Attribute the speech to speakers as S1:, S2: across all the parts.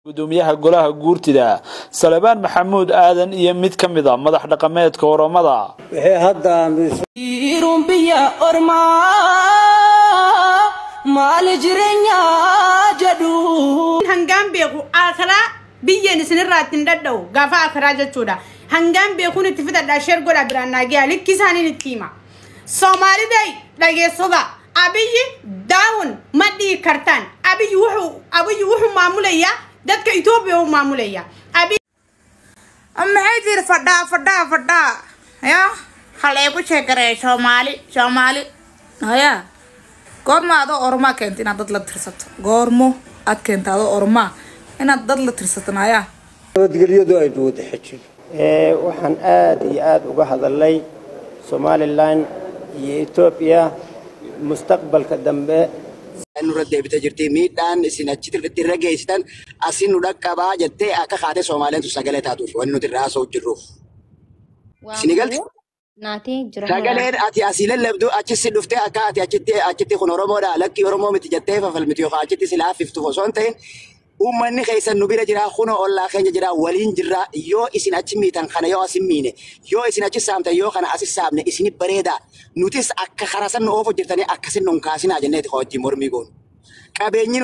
S1: Gudoomiyaha golaha guurtida Salebaan Maxamuud Aadan iyo mid ka mid a madax dhaqameedka Oromada.
S2: Wixii hadda aanu
S3: Jiruun biyya ormaa maal jireenyaa jedhu.
S4: Hangaan beeku akiraa biyyeen isinirraa ittiin dhadha'u gaafa akiraa jechuudha. Hangaan beekuun itti fidadhaa, share godha, biraan naagiyaa likki isaaniin itti hima. Soomaaliday dhageessada, Abiyyi daawun ma dhihi kartaan. Abiyyi wuxuu, Abiyyi wuxuu maamulayaa dadka Etoobiya uu maamulayaa. Abiy
S5: Maxay tiri? Fadhaa, fadhaa, fadhaa ya haleegu sheegareey. Soomaali, Soomaali haya, goorma adoo Oromaa keenta inaad dad la tirsato? Goormo aad keenta adoo Oromaa inaad dad la tirsato, naya?
S2: Nabadgelyadu aynu wada xejino. Waxaan aada iyo aada uga hadalnay Somalilan iyo Etoobiya mustaqbalka dambe.
S6: Nurra deebitee jirti. Miidhaan isin achitti irra geessitan asin nu dhaqqabaa jettee akka kaatee Soomaaleentu sagalee taatuuf wanni nuti irraa haasa'u jirruuf. Isin galti?
S7: Naatee jira.
S6: Sagaleen ati asii lallabdu achi si dhuftee akka ati achitti kun Oromoodha, lakkii Oromoo miti jettee fafalmiti yookaan achitti si laaffiftu osoo hin ta'in, uummanni keessan nu bira jira, kunoo ollaa keenya jira, waliin jirra. Yoo isin achi miitan kana yoo asin miine, yoo isin achi saamtan yoo kana asi saamne, isini bareeda, nutis akka karaa san nu oofu jirtanii akkasin nun kaasinaa jenneeti hojii mormii goonu. Qabeenyi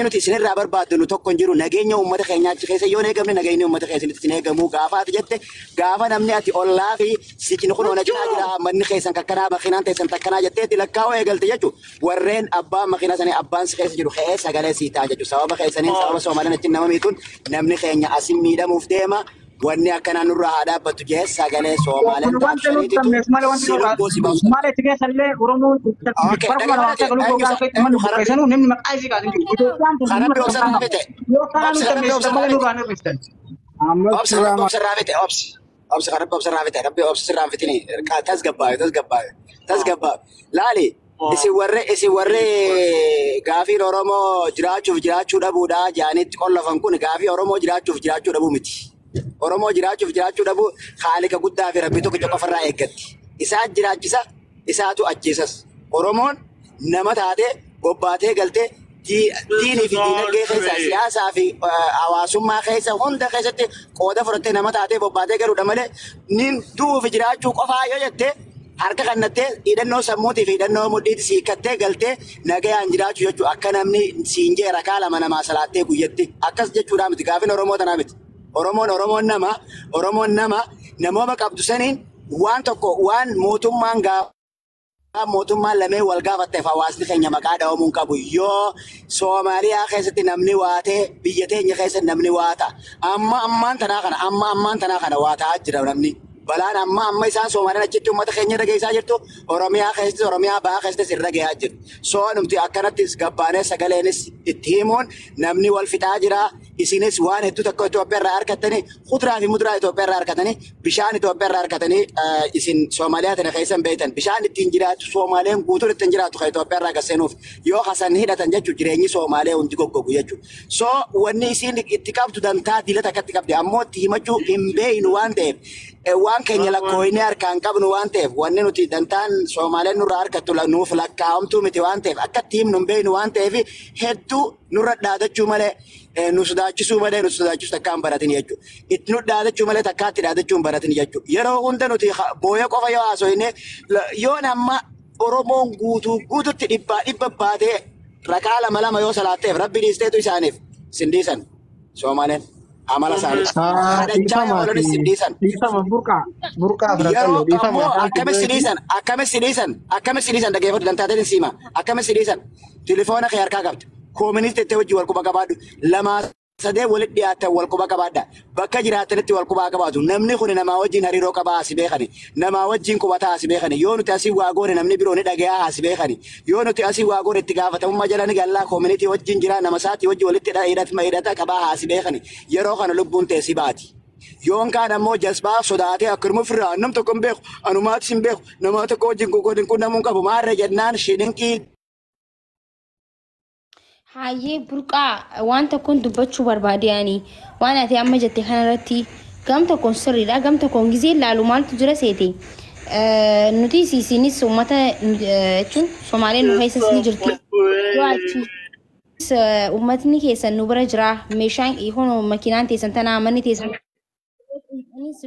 S6: nuti isinirraa barbaaddu nu tokko hin jiru. Nageenya uummata keenyaa achi keessa yoo hin eegamne, nageenya uummata keessanitti isin eegamuu gaafa ati jette, gaafa namni ati ollaa fi sikin kun ona cinaa jira, manni keessan kakkanaa, makiinaan teessan takkanaa jetteetti lakkaa'uu eegalte jechuudha. Warreen abbaan makiinaa sanii, abbaan si keessa jiru ka'ee sagalee sii ta'a jechuudha. Sababa keessaniin, sababa Soomaaliyaan achi nama miituun namni keenya asin miidhamuuf deema. Wanni akkanaa nurraa haa dhaabbattu jee sagalee Soomaaleen
S8: Kun wanta nuti qabneef malee wanti
S6: si lubbuu si baasu.
S8: Malee itti keessa illee Oromoon
S6: Okay,
S8: bara 2009 gogaa keessatti manni qopheessanuu namni maqaa isii kaasin jiru. Itoophiyaan tun
S6: Karabbi obsa raafete.
S8: Yoo karaa
S6: Obsa
S8: nuti
S6: karabbi
S8: qabneef
S6: obsa
S8: malee
S6: raafete.
S8: nurraa hin hir'iftan.
S6: Obsa rabbi obsa raafete obsi. Obsa rabbi obsa raafete, rabbi obsa sirraan fitini. Tasgabbaayo, tasgabbaayo, tasgabbaayo. Laali, isin warre gaafiin Oromoo jiraachuuf jiraachuu dhabuudha jaanitti qollofan, kun gaafii Oromoo jiraachuuf jiraachuu dhabuu miti. Oromoo jiraachuuf jiraachuu dhabuu haalika guddaa fi rabbi tokkicha qofarraa eeggatti. Isaa jiraachisa, isaatu ajjeesas. Oromoon nama taatee bobbaatee galtee diinii fi diinagdee keessa, siyaasaa fi hawaasummaa keessa, hunda keessatti qooda fudhattee nama taatee bobbaatee galuudha malee, nin du'uu fi jiraachuu qofaa yoo jettee harka kannattee, hidhannoo sammuutii fi hidhannoo mudhiitti siikattee galtee nagayaan jiraachuu jechuudha. Akka namni siin jee rakaa lama namaa salaattee guyyatti akkas jechuudha miti. Gaafin Oromoo tanaa miti. Oromoon, Oromoon nama, Oromoon nama namooma qabdu saniin waan tokko waan mootummaan gaafa mootummaan lameen wal gaafatteef hawaasni keenya maqaa dhawamuu hin qabu. Yoo Soomaaliyaa keessatti namni waatee, biyya teenya keessatti namni waata. Amma ammaan tanaa kana, amma ammaan tanaa kana waa ta'aa jira namni. Balaan amma amma isaan Soomaaliyaan achitti uummata keenya irra geessaa jirtu, Oromiyaa keessatti, Oromiyaa bahaa keessattis irra geessaa jirtu. Soo nuti akkanattis gabbaanee sagaleenis itti himuun namni wal fixaa jira. Isinis waan hedduu tokko Itoophiyaa irraa argattanii, kuduraa fi muduraa Itoophiyaa irraa argatanii, bishaan Itoophiyaa irraa argatanii, isin Soomaaliyaa tana keessa hin beektan. Bishaan ittiin jiraatu Soomaaliyaan guutuun ittiin jiraatu kan Itoophiyaa irraa gasseenuuf yoo hasan hidhatan jechuun jireenyi Soomaaliyaa hundi goggogu jechuudha. So wanni isin itti qabdu dantaa dilata akkatti qabdi, ammoo itti himachuu hin beeknu waan ta'eef, waan keenya lakkooyinee harkaan qabnu waan ta'eef, wanni nuti dantaan Soomaaliyaan nurraa argattu nuuf lakkaa'amtuu miti waan ta'eef, akka itti himnu hin beeknu waan ta'eef, hedduu nurra dhaadachuu malee, nu sodaachisuu malee, nu sodaachisuu takkaa hin baratin jechuudha. Itti nu dhaadachuu malee takkaa itti dhaadachuu hin baratin jechuudha. Yeroo hunda nuti booya qofa yoo haasofne, yoo amma Oromoon guutuu guututti dhibbaa dhibba baatee rakaa lama lama yoo salaatteef rabbi dhiisteetu isaaniif sin dhiisan Soomaaleen amala isaanii. Kadhachaa yoo oolanis sin dhiisan.
S8: Dhiifama, burqaa, burqaa
S6: Yeroo
S8: fudhatan dhiifama
S6: ammoo
S8: afaan
S6: akkamitti si dhiisan, akkamitti si dhiisan, akkamitti si dhiisan? Dhaggeeffatu dantaateen siima, akkamitti si dhiisan? Tilifoona kee harkaa qabdi, kooministii itti hojii wal quba qabaadhu, lamaa sadee walitti dhiyaatan wal quba qabaadha. Bakka jiraatanitti wal quba qabaatu. Namni kun namaa wajjin hariiroo qabaa asi beekani, namaa wajjin qubataa asi beekani. Yoo nuti asii waa goone namni biroo ni dhagayaa asi beekani. Yoo nuti asii waa goone itti gaafatamummaa jala ni gallaa, koomunitii wajjin jira, nama isaatii wajjin walitti hidhatma hidhata qabaa asi beekani. Yeroo kana lubbuun teessi baati. Yoon kaan ammoo jazbaa sodaatee akkanuma ofirraa nam tokko hin beeku, anumaatis hin beeku, nama tokko wajjin godhin kun namuu hin qabu maarra jennaan shininkii.
S7: Hayyee burqaa, waan tokkoon dubbachuu barbaade. Ani waan ati amma jette kanarratti gam tokkoon sirriidha, gam tokkoon gizee ilaalu maaltu jira seete? Nuti isinis uummata jechuun Somaaleen nu keessas ni jirti. Yoo achi Uummatni keessan nu bira jira. Meeshaan hono makiinaan teessan tanaa manni teessan.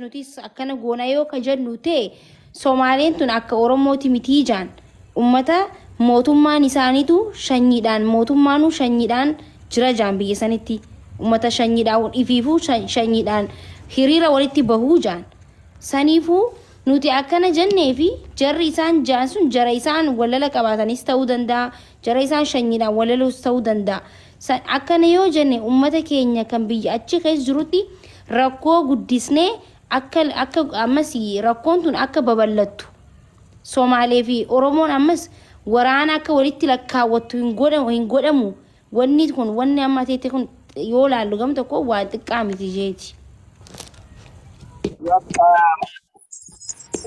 S7: Nutis akkana goona yoo ka jennu ta'e Somaaleen tun akka Oromooti mitii jaan. Uummata mootummaan isaaniitu shanyiidhaan mootummaanuu shanyiidhaan jira jaan biyya sanitti. Uummata shanyiidhaan ifiifuu shanyiidhaan hiriira walitti bahuu jaan. Saniifuu nuti akkana jennee fi jarri isaan jaan sun jara isaan walala qabaatanis ta'uu danda'a. Jara isaan shanyiidhaan walalus ta'uu danda'a. Akkana yoo jenne uummata keenya kan biyya achi keessa jirutti rakkoo guddisnee akka akka ammas rakkoon tun akka babal'attu. Somaalee fi Oromoon ammas waraana akka walitti lakkaawwattu hin godhamu. Wanni kun wanni amma teette kun yoo laallu gam tokko waa xiqqaa miti jeeti.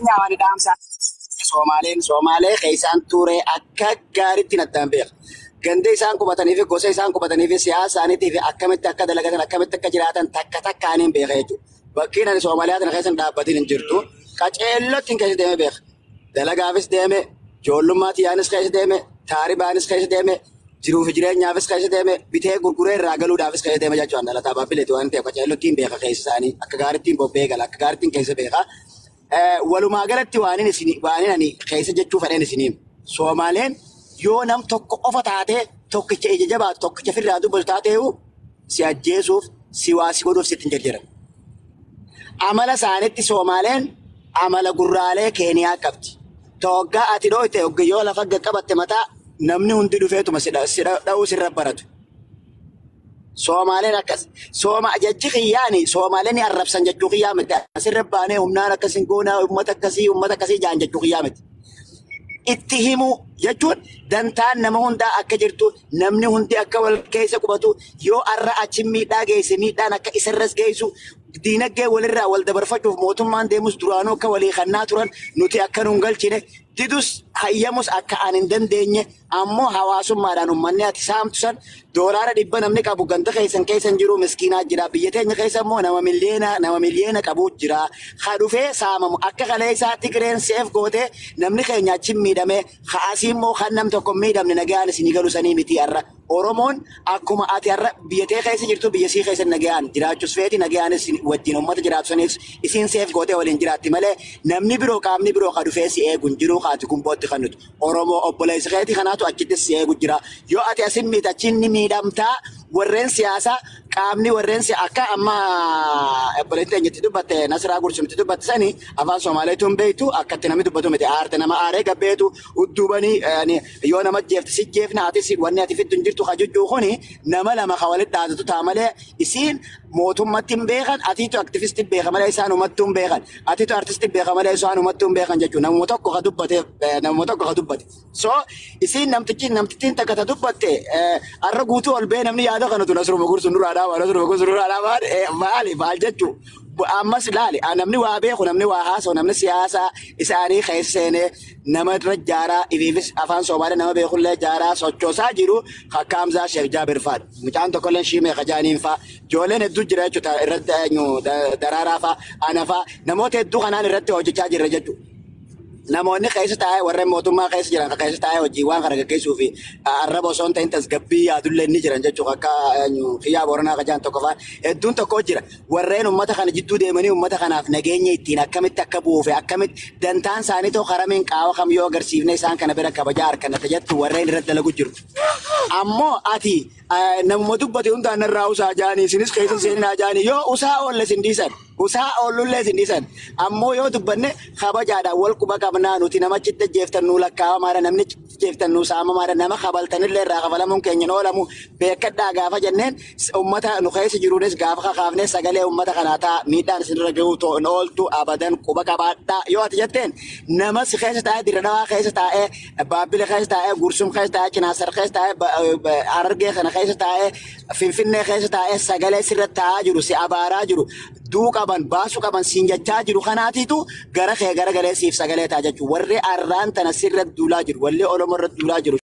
S6: Nyaawani dhaamsa. Somaaleen Somaalee keessaan ture akka gaariitti nattaan beeka. Ganda isaan qubatanii fi gosa isaan qubatanii fi siyaasa isaaniitii fi akkamitti akka dalagatan akkamitti akka jiraatan takka takkaaniin beeka jechuudha. Bakkiin ani Somaaliyaa tana keessa dhaabbatiin hin jirtu. Qaceellotti keessa deeme beeka. Dalagaafis deeme, ijoollummaa tiyyaanis keessa deeme, taaribaanis keessa deeme, jiruu fi jireenyaafis keessa deeme, bitee gurguree irraa galuudhaafis keessa deeme jechuudha. Dhalataa baabbileeti waan ta'eef qaceellotti beeka keessa isaanii akka gaariitti bobbee gala akka gaariitti keessa beeka. Walumaa galatti waanin ani keessa jechuu fedhan isiniin Somaaleen yoo nam tokko qofa taatee tokkicha ija jabaatu tokkicha firraa dubbatu taateehu si ajjeesuuf si waa si godhuuf sitti hin jarjaran. Amala isaaniitti Somaaleen amala gurraalee Keeniyaa qabdi. Toggaa ati dhooyte yoo lafa qabatte mataa namni hundi dhufeetuma si dha'uu sirra baratu. Somaaleen akkas. Jajji xiyyaani Somaaleen ni arrabsan jechuu xiyyaa miti. Asirra baanee humnaan akkasiin goonaa uummata akkasii jaan jechuu xiyyaa miti. Itti himuu jechuun dantaan nama hundaa akka jirtu namni hundi akka wal keessa qubatu yoo arra achi miidhaa geesse miidhaan akka isarras geessu diinagdee walirraa wal dabarfachuuf mootummaan deemus duraanuu akka walii kannaa turan nuti akka nuun galchine didus hayyamus akka aan hin dandeenye ammoo hawaasummaadhaan uummanni ati saamtu san doolaara 100 namni qabu ganda keessan keessan jiru miskiinaa jira biyya teenya keessa immoo nama miliyoona qabu jira ha dhufee saamamu akka kalee isaa Tigreen seef gootee namni keenya achi miidhame haasii immoo kan nam tokko miidhamne nagaan isinii galu sanii miti har'a Oromoon akkuma ati har'a biyya tee keessa jirtu biyya sii keessa nagaan jiraachuus feeti nagaan wajjin uummata jiraatu saniif isiin seef gootee waliin jiraatti malee namni biroo qaamni biroo ka dhufee si eegu hin jiru haati gumbootti kan nuti Oromoo obboleessi keetii kanaatu achitti si eegu jira yoo ati asin miidha achiin ni miidhamtaa warreen siyaasaa qaamni warreen akka amma obboleettii eenyutti dubbatte Nasraa Gursumti dubbatte sani afaan Somaaleetu hin beektu akkatti namni dubbatu miti aarte nama aaree gabbeetu udduubanii yoo nama jeefte si jeefna ati wanni ati fiddu hin jirtu kajujjuu kuni nama lama ka walitti dhaadatu ta'a malee isiin mootummatti hin beekan atiitu aktivistii beeka malee isaan uummattuu hin beekan atiitu artistii beeka malee isaan uummattuu hin beekan jechuudha namuma tokko ka dubbate namuma tokko ka dubbate so isiin namtittiin takka ta dubbatte arra guutuu ol bee namni yaada kanatu Nasruma Gursun duraa dhaabaa Nasruma Gursun duraa dhaabaa maali maal jechuu ammas ilaali namni waa beeku namni waa haasa'u namni siyaasaa isaanii keessa seenee nama irra jaaraa ifiifis afaan Somaalee nama beekullee jaaraa sochoosaa jiru hakkaamzaa Sheekh Jaabir fa'aadha. Mucaan tokkolleen Shiimee Kajaaniin fa'a ijoolleen hedduu jira jechuudha irratti daraaraa fa'a ana fa'a namoota hedduu kanaan irratti hojjechaa jirra jechuudha. Namoonni keessa taa'ee warreen mootummaa keessa jiran keessa taa'ee hojiiwwan kana gaggeessuu fi arraba osoo hin ta'in tasgabbii yaadullee ni jiran jechuudha akka xiyyaa Booranaa Kajaan tokko fa'aa hedduun tokko jira. Warreen uummata kana jidduu deemanii uummata kanaaf nageenya ittiin akkamitti akka bu'uu fi akkamitti dantaan isaanii ta'u karamiin qaawa kam yoo agarsiifne isaan kana bira kabajaa harkannata jettu warreen irratti dalagu jiru. Ammoo ati namuma dubbate hundaan narraa usaa jaanii isinis keessa seeninaa jaanii yoo usaa oolle sin dhiisan. Usaa oolullee sin dhiisan. Ammoo yoo dubbanne kabajaadhaan wal quba qabnaa nuti namachitti jeeftan nuu lakkaa'amaadha namni jeeftan nuu saamamaadha nama kabaltanillee irraa kafalamuun keenya hin oolamu beekadhaa gaafa jenneen uummata nu keessa jiruunis gaafa kakaafne sagalee uummata kanaa ta'a miidhaan isinirra gahuu hin ooltu abadan quba qabaadhaa yoo ati jetteen nama si keessa taa'ee Dirradawaa keessa taa'ee Baabbile keessa taa'ee Gursum keessa taa'ee Cinaasar keessa taa'ee Harargee kana keessa taa'ee Finfinnee keessa taa'ee sagalee sirra taa'aa jiru si abaaraa jiru duu qaban baasuu qaban siin jechaa jiru kanaatiitu gara kee gara galee siif sagalee ta'a jechuudha. Warri arraan tana sirra duulaa jiru, warri Oromoo irra duulaa jiru.